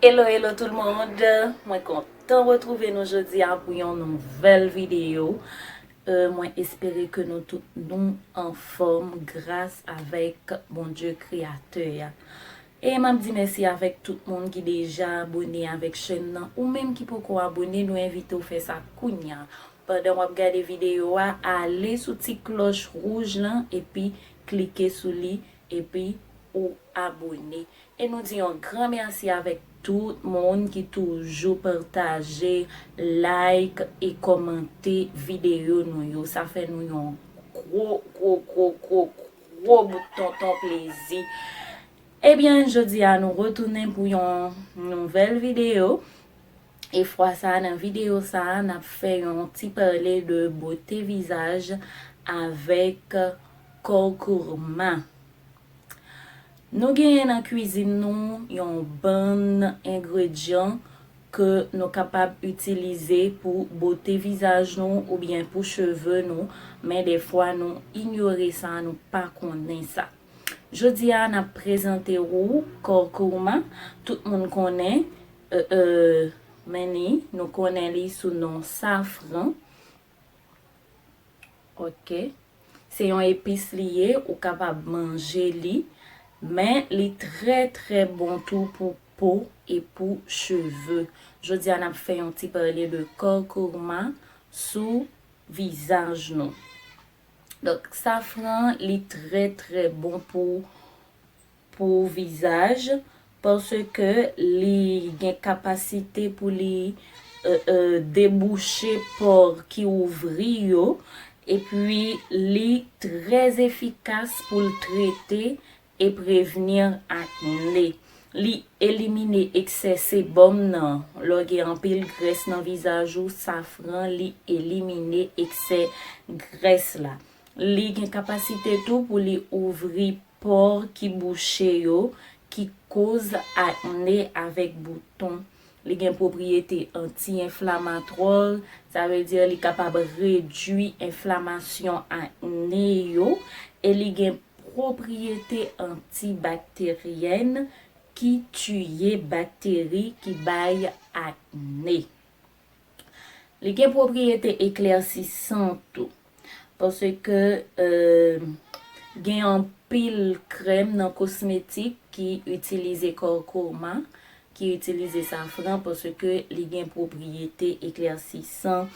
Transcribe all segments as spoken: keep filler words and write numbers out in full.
Hello, hello tout le monde. Mwen kontan retwouve nou jodi a pou yon nouvèl videyo. Euh, mwen espere ke nou tout nou anfòm gras avèk Bondye Kreyatè a. E m ap di mèsi avèk tout moun ki deja abone avèk chèn nan. Ou menm ki poko abone, nou envite w fè sa kounya. Pandan w ap gade videyo a, ale sou ti klòch wouj lan epi klike sou li epi ou abone. E nou di yon gran mèsi avèk tout moun ki toujou pataje, like e kòmante videyo nou yo. Sa fè nou yon gwo, gwo, gwo, gwo, gwo bout tonton plezi. Ebyen, jodi a nou retounen pou yon nouvèl videyo. E fwa sa a, nan videyo sa a, n ap fè yon ti pale de bote vizaj avèk kòkourma. Nou genyen nan kwizin nou yon bann engredyan ke nou kapab itilize pou bote vizaj nou oubyen pou cheve nou, men defwa nou inyore sa, nou pa konnen sa. Jodi a, n ap prezante ou kòkourma. Tout moun konnen, euh, euh, men li, nou konnen li sou non safran. Ok. Se yon epis li ye, ou kapab manje li, men li trè, trè bon tou pou po e pou cheve. Jodi a, n ap fè yon ti pale de kòkourma sou vizaj nou. Donk, safran, li trè, trè bon pou, pou vizaj, paske li gen kapasite pou li, euh, euh, debouche pò ki ouvri yo, epi li trè efikas pou l trete e prevni akne. Li elimine eksè sebòm nan. Lè w gen anpil grès nan vizaj ou, safran, li elimine eksè grès la. Li gen kapasite tou pou li ouvri pò ki bouche yo, ki koz akne avèk bouton. Li gen pwopriyete anti-enflamatwè, sa vle di li kapab redui enflamasyon akne yo, e li gen pwopriyete antibakteryèn ki tiye bakteri ki bay akne. Li gen pwopriyete eklèsisan tou, paske, euh, gen anpil krèm nan kosmetik ki itilize kòkourma, ki itilize safran, paske li gen pwopriyete eklèsisan.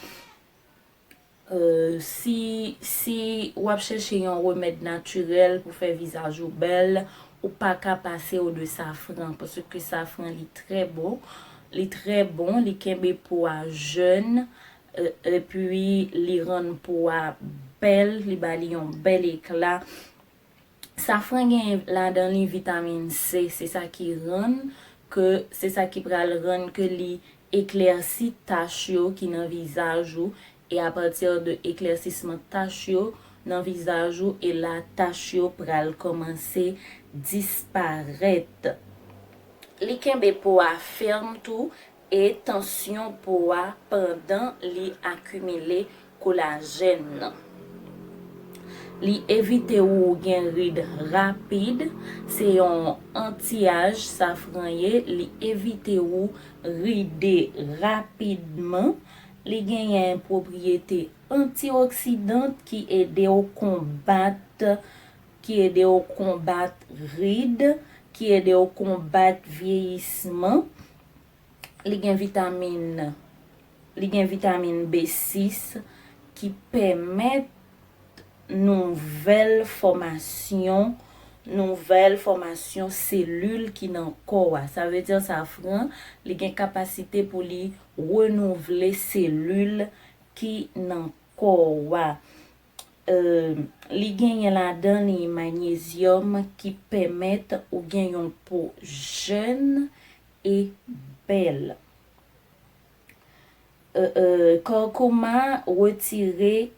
Euh, si, si w ap chèche yon remèd natirèl pou fè vizaj ou bèl, ou pa ka pase w de safran, paske safran li trè bon, li trè bon, li kenbe po a jèn, euh, epi li rann po a bèl, li ba li yon bèl ekla. Safran gen ladan li vitamin C, se sa ki rann ke, se sa ki pral rann ke li eklèsi tach yo ki nan vizaj ou, e apati de eklèsisman tach yo nan vizaj ou, e la tach yo pral kòmanse disparèt. Li kenbe po a fèm tou, e tansyon po a pandan li akimile kolajèn nan. Li evite ou gen rid rapid, se yon anti-aj safran ye, li evite ou ride rapidman, li genyen pwopriyete antioksidan ki ede w konbat, ki ede w konbat rid, ki ede w konbat vyeyisman. Li gen vitamin, li gen vitamin B sis ki pèmèt nouvèl fòmasyon, nouvèl fòmasyon selil ki nan kò a. Sa vle di safran, li gen kapasite pou li renouvle selil ki nan kò a. Euh, li genyen ladan li manyezyòm ki pèmèt ou gen yon po jèn e bèl. Euh, euh, kòkourma retire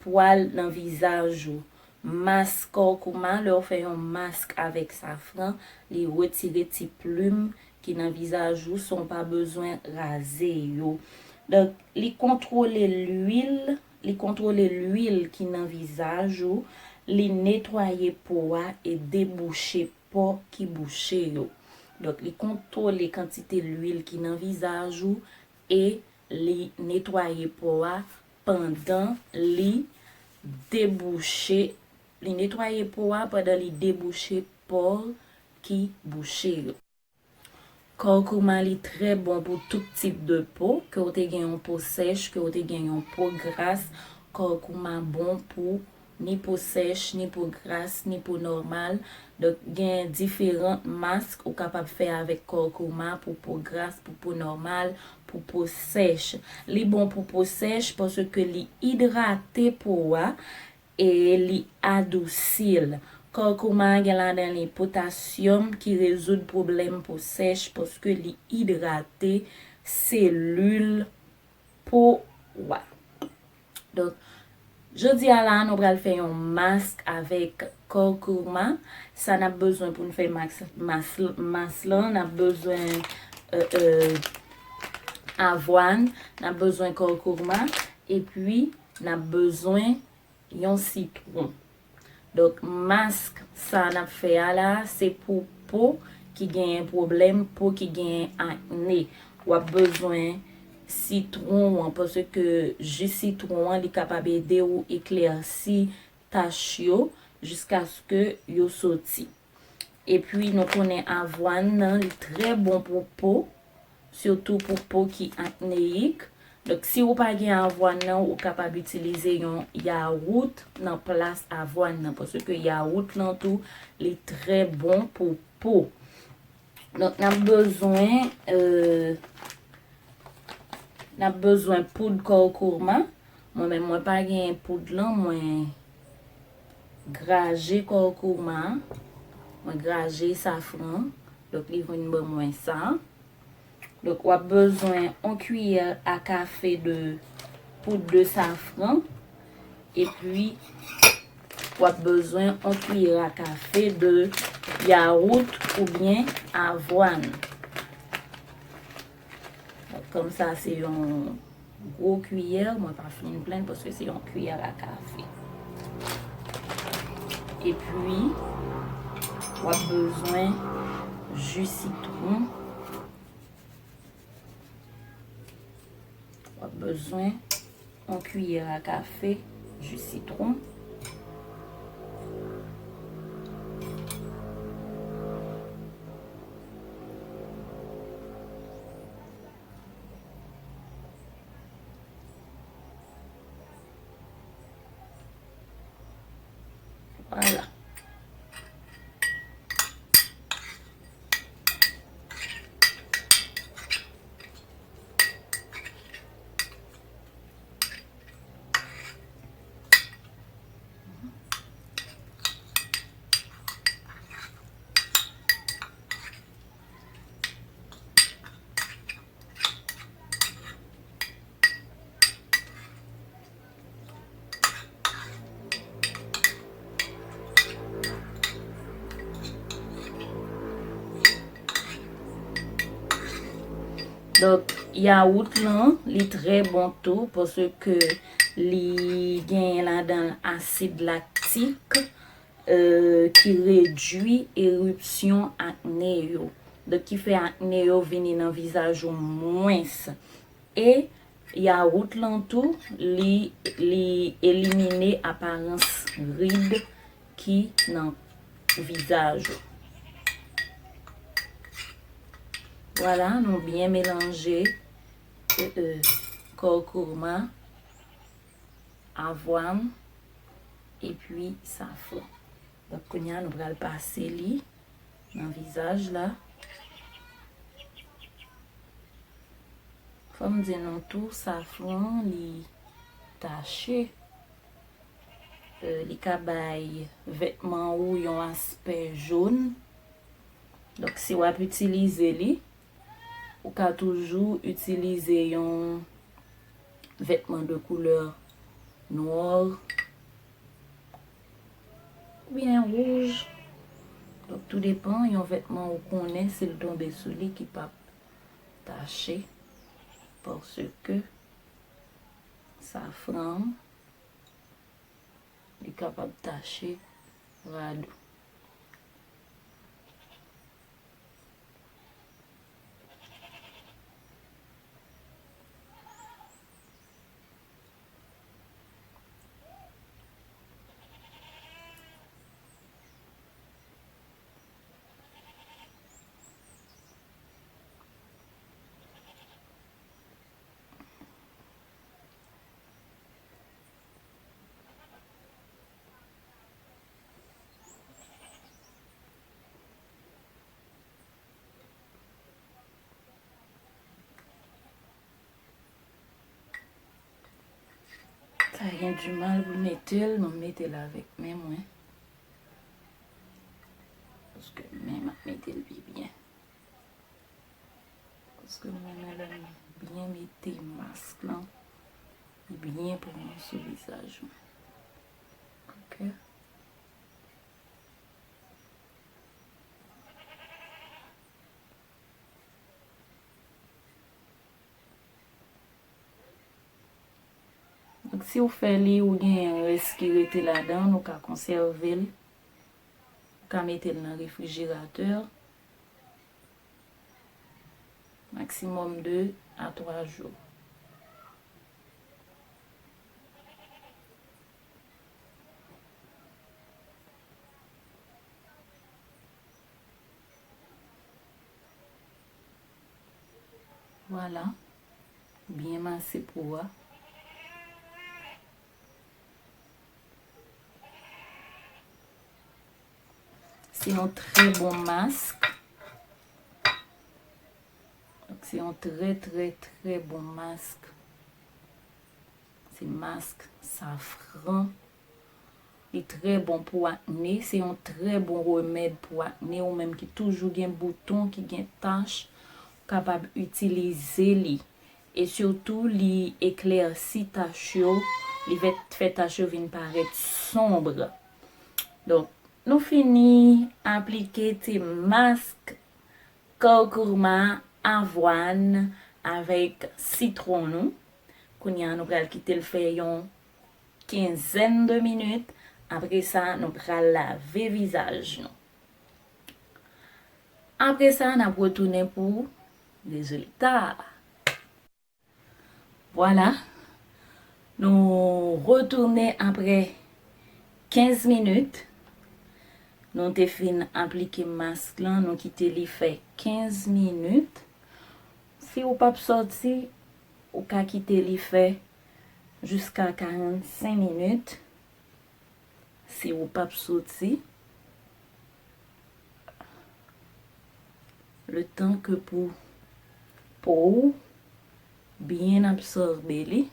pwal nan vizaj ou. Mask kòkourma, lè w fè yon mask avèk safran, li retire ti plim ki nan vizaj ou san w pa bezwen raze yo. Donk, li kontwole lwil, li kontwole lwil ki nan vizaj ou, li netwaye po a e debouche pò ki bouche yo. Donk, li kontwole kantite lwil ki nan vizaj ou e li netwaye po a pandan li debouche, li netwaye po a pandan li debouche po ki bouche yo. Kòkouma li trè bon pou tout tip de po, ke w te gen yon po sèch, ke w te gen yon po gras, kòkouma bon pou ni po sèch, ni po gras, ni po nòmal. Donk, gen diferan mask ou kapab fè avèk kòkouma pou po gras, pou po nòmal, pou po sèch. Li bon pou po sèch paske li idrate po a e li adousi l. Kòkouma gen ladan li potasyòm ki rezoud pwoblèm po sèch paske li idrate selil po a. Donk, jodi a la, nou pral fè yon mask avèk kòkouma. Sa n ap bezwen pou n fè mask, mask, mask lan, n ap bezwen, euh, euh, avwàn, n ap bezwen kòkouma, epi n ap bezwen yon sitwon. Donk, mask sa n ap fè a la, se pou po ki genyen pwoblèm, po ki genyen akne. W ap bezwen sitwon an, paske ji sitwon an, li kapab ede w eklèsi tach yo jiskaske yo soti. Epi, nou konnen avwàn nan, li trè bon pou po, sitou pou po ki akneyik. Donk, si ou pa gen avwàn nan, ou kapab itilize yon yawout nan plas avwàn nan, paske yawout lan tou, li trè bon pou po. Donk, n ap bezwen, euh, n ap bezwen poud kòkouma. Mwen menm, mwen pa gen poud lan, mwen graje kòkouma, mwen graje safran, donk li vin ban mwen sa. Donk, w ap bezwen yon kiyè a kafe de poud de safran, epi w ap bezwen yon kiyè a kafe de yawout oubyen avwàn. Donk, kòm sa, se yon gwo kiyè, mwen pa fin plen paske se yon kiyè a kafe. Epi, w ap bezwen ji sitwon. W ap bezwen yon kiyè a kafe ji sitwon. Vwala. Donk, yawout lan, li trè bon tou, paske li genyen ladan l asid laktik, euh, ki redui eripsyon akne yo. Donk, ki fè akne yo vini nan vizaj ou mwens. E yawout lan tou, li, li elimine aparans rid ki nan vizaj ou. Vwala, nou byen melanje, euh, euh, kòkoma, avwàn, epi safran. Donk, kounye a, nou pral pase li nan vizaj la. Fò m di nou tou, safran, li tache. Euh, li ka bay vètman ou yon aspè jòn. Donk, si w ap itilize li, ou ka toujou itilize yon vètman de koulè nwè oubyen wouj. Donk, tou depan, yon vètman ou konnen si l tonbe sou li ki p ap tache, paske safran an, li kapab tache rad ou. Pa gen di mal pou mete l, nou mete l avèk men mwen. Paske men m ap mete l pi byen. Paske mwen menm lè m byen mete mask lan, li byen pran sou vizaj mwen. Ok. Donk, si w fè li, ou genyen rès ki rete ladan l, ou ka konsève l, ou ka mete l nan refrijeratè maksimòm de a twa jou. Vwala. Byen mase po a. Se yon trè bon mask. Donk, se yon trè, trè, trè bon mask. Se mask safran. Li trè bon pou akne. Se yon trè bon remèd pou akne. Ou menm ki toujou gen bouton, ki gen tach, ou kapab itilize li. E sitou, li eklèsi tach yo. Li fè, fè tach yo vin parèt sonb. Donk, nou fini aplike ti mask kòkouma, avwàn avèk sitwon nou. Kounye a, nou pral kite l fè yon kenzèn de minit. Apre sa, nou pral lave vizaj nou. Apre sa, n ap retounen pou rezilta a. Vwala. Nou retounen apre kenz minit. Nou te fin aplike mask lan, nou kite li fè kenz minit. Si w p ap sòti, ou ka kite li fè jiska karannsenk minit. Si ou p ap soti, letan ke pou po w byen absòbe li.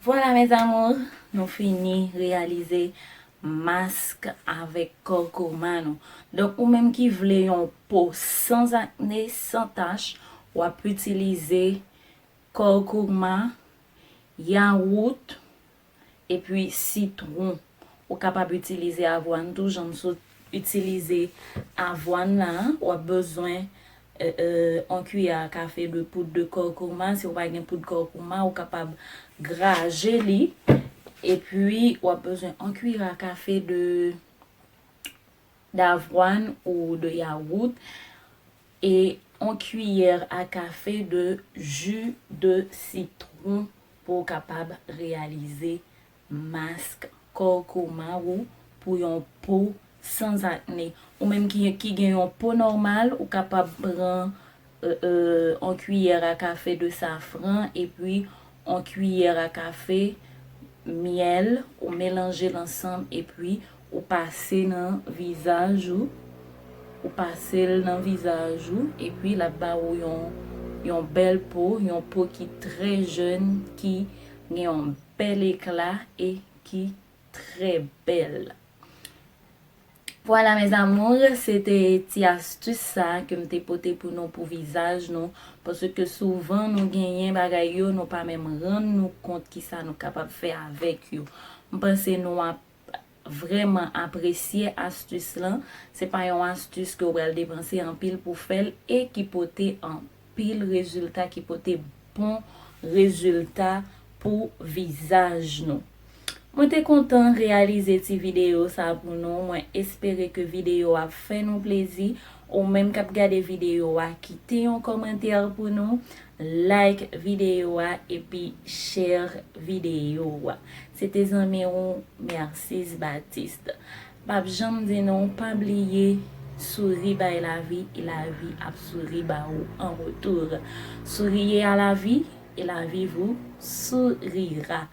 Vwala, mes amours, nou fini reyalize mask avèk kòkoma nou. Donk, ou menm ki vle yon po san akne, san tach, w ap itilize kòkoma, yawout, epi sitwon. Ou kapab itilize avwàn tou, jan m sot itilize avwàn la, w ap bezwen, e, e, yon kiyè a kafe de poud de kòkoma. Si w pa gen poud kòkoma, ou kapab graje li. Epi, w ap bezwen yon kiyè a kafe de, davwàn ou de yawout. E yon kiyè a kafe de ji de sitwon pou w kapab reyalize mask kòkoma ou pou yon po san akne. Ou menm ki, ki gen yon po nòmal, ou kapab pran, e, e, yon kiyè a kafe de safran epi yon kiyè a kafe myèl, ou melanje l ansanm epi ou pase nan vizaj ou, ou pase l nan vizaj ou, epi l ap ba ou yon, yon bèl po, yon po ki trè jèn, ki gen yon bèl ekla e ki trè bèl. Vwala, mes amours, se te ti astis sa ke m te pote pou nou pou vizaj nou, paske souvan nou genyen bagay yo, nou pa menm rann nou kont kisa nou kapab fè avèk yo. M panse nou ap vrèman apresye astis lan. Se pa yon astis ke w pral depanse anpil pou fè l e ki pote anpil rezilta, ki pote bon rezilta pou vizaj nou. Mwen te kontan reyalize ti videyo sa pou nou. Mwen espere ke videyo a fè nou plezi. Ou menm k ap gade videyo a, kite yon kòmantè pou nou, like videyo a epi share videyo a. Se te zanmi ou, Mercedes Baptiste. M p ap janm di nou, pa bliye, souri bay lavi, e lavi ap souri ba ou an retou. Souriez à la vie, et la vie vous sourira.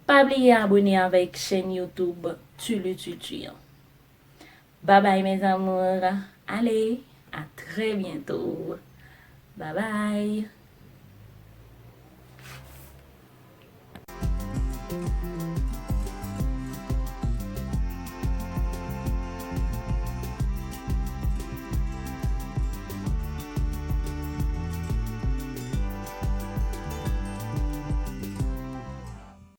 Pa bliye abone avèk chèn YouTube Tulu Tutu an. Bye bye mes amours. Allez, à très bientôt. Bye bye.